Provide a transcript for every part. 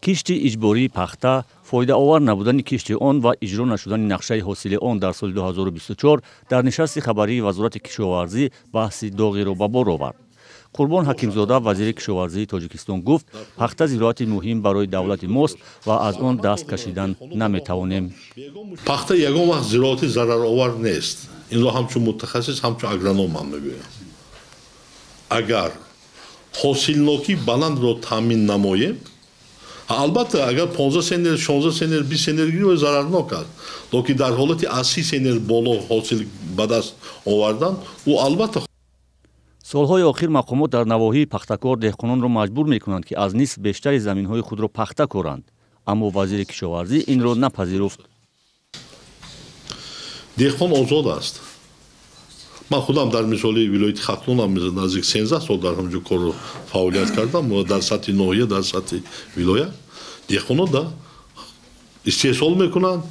Кишти иҷбории пахта, фоидаовар набудани кишти он ва иҷро нашудани нақшаи ҳосили он дар соли 2024 дар нишасти хабарии Вазорати кишоварзӣ баҳси доғеро ба бор овард. Қурбон Ҳакимзода, вазири кишоварзии Тоҷикистон, гуфт, пахта зироати муҳим барои давлати мост ва аз он даст кашидан наметавонем. Пахта ягон вақт зироати зараровар нест. Инро ҳамчун мутахассис, ҳамчун агроном ман мегӯям. Агар ҳосилнокии баландро таъмин намоем, албатта, агар 15 центнер, 16 центнер, 20 центнер гирӣ, зарарнок аст, лекин дар ҳолати аз 30 центнер боло ҳосил ба даст овардан, ӯ албатта. Солҳои охир мақомот дар навоҳии пахтакор деҳқононро маҷбур мекунанд, ки аз нисф бештари заминҳои худро пахта коранд, аммо вазири кишоварзӣ инро напазируфт. Деҳқон озод аст. Ман худам дар мисоли вилояти Хатлонам наздик 13 сол дар ҳамҷо корро фаъолият кардам, дар сатҳи ноҳия, дар сатҳи вилоят. Деҳқонон да истеҳсол мекунанд,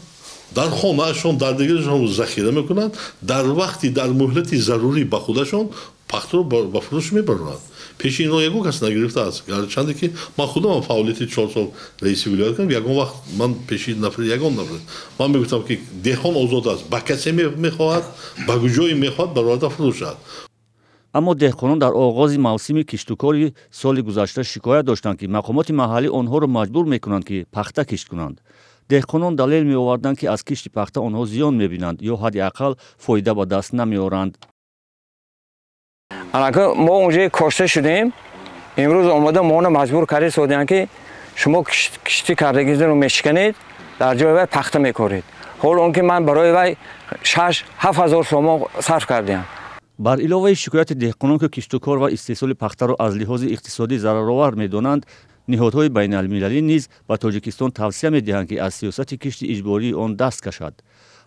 дар хонаашон, дар дигарашон захира мекунанд, дар вақти, дар муҳлати зарурӣ ба худашон пахтаро ба фурӯш мебаранд. Пеши инро ягон кас нагирифтааст. Гарчанде ки ман худам фаъолияти 4 сол раиси вилоят кардам, ягон вақт ман пеши нафар, ягон нафар, ман мегуфтам, ки деҳқон озод аст, ба касе мехоҳад, ба куҷое мехоҳад бароварда фурӯшад. Аммо деҳқонон дар оғози мавсими киштукори соли гузашта шикоят доштанд, ки мақомоти маҳаллӣ онҳоро маҷбур мекунанд, ки пахта кишт кунанд. Деҳқонон далел меоварданд, ки аз кишти пахта онҳо зиён мебинанд ё ҳадди ақал фоида ба даст намеоранд. Анака мо унҷа кошта шудем, имрӯз омада моно маҷбур карда содиянд, ки шумо кишти кардагиро мешиканед, дар ҷои вай пахта мекоред. Ҳол он ки ман барои вай 6-7 ҳазор сомон сарф кардиам. Бар иловаи шикояти деҳқонон, ки киштукор ва истеҳсоли пахтаро аз лиҳози иқтисодӣ зараровар медонанд, ниҳодҳои байналмилалӣ низ ба Тоҷикистон тавсия медиҳанд, ки аз сиёсати кишти иҷбории он даст кашад.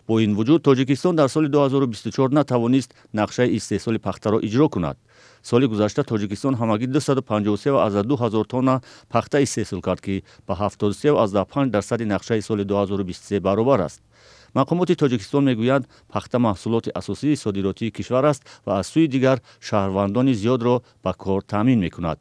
Бо ин вуҷуд Тоҷикистон дар соли 2024 натавонист нақшаи истеҳсоли пахтаро иҷро кунад. Соли гузашта Тоҷикистон ҳамагӣ 253,2 ҳазор тонна пахта истеҳсол кард, ки ба 73,5 дарсади нақшаи соли 2023 баробар аст. Мақомоти Тоҷикистон мегӯянд, пахта маҳсулоти асосии содиротии кишвар аст ва аз сӯи дигар шаҳрвандони зиёдро ба кор таъмин мекунад.